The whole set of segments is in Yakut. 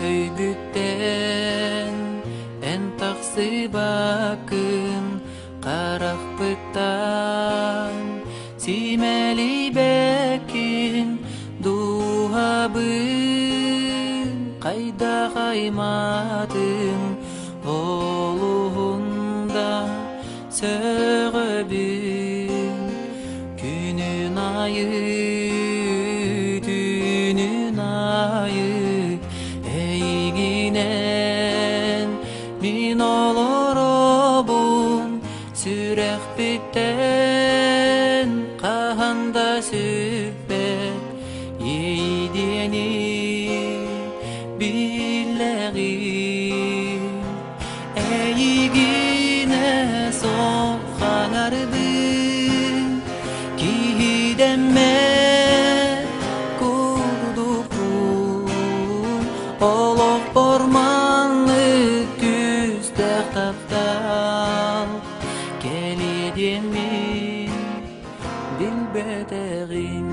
Өйбүттэн эн тахсыбаккын харахпыттан симэлийбэккин дууһабын хайдах аймаатыҥ олуһун да сөҕөбүн күнүн айы түүнүн айы эйигинэн мин олоробун сүрэхпиттэн хаһан да сүппэт иэйдиэни биллэҕин Эйигинэ суох хаҥарбын киһидэммэт курдукпун олохпор маннык күүстээх таптал кэлиэ диэммин билбэтэҕим.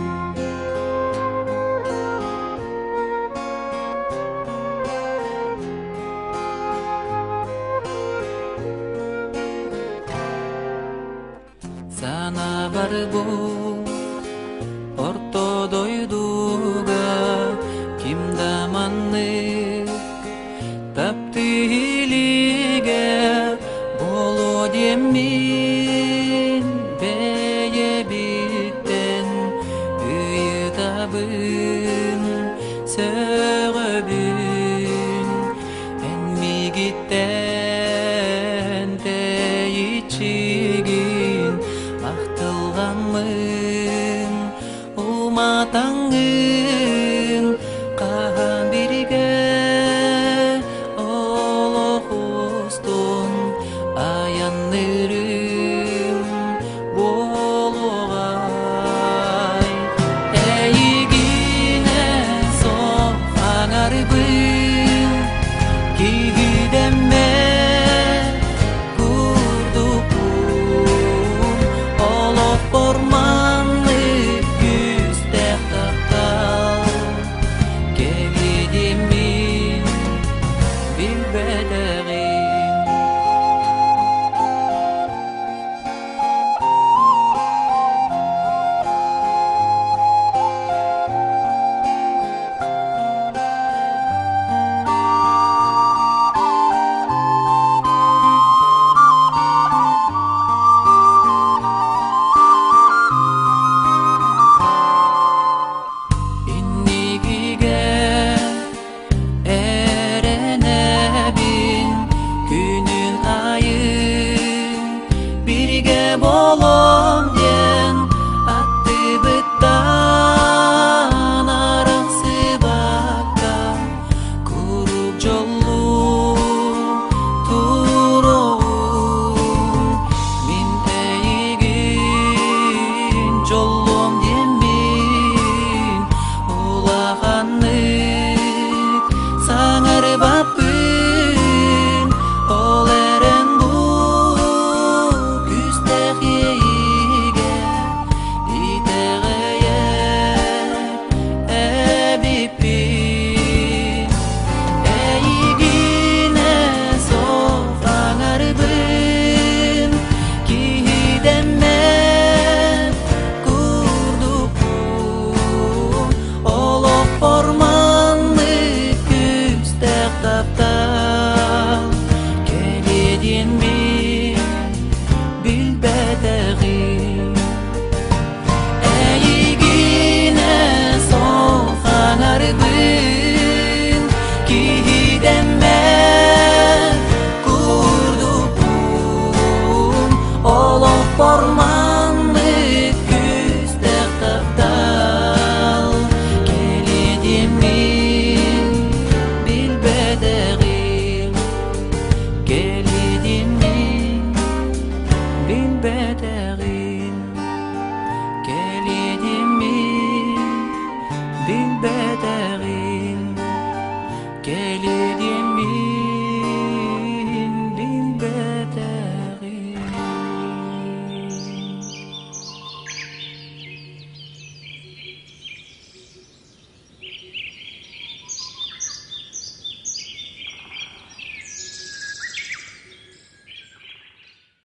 Санаабар бу орто дойдуга ким да маннык таптыы илигэ буолуо диэммин бэйэбиттэн ыйытабын сөҕөбүн эн миигиттэн тэйиччигин ахтылҕаммын уматаҥҥын хаһан биригэ олох устун айанныырым буолуоҕай эйигинэ суох аҥарбын киһидэммэт курдукпун олохпор маннык күүстээх таптал кэлидиммин билбэтэҕим.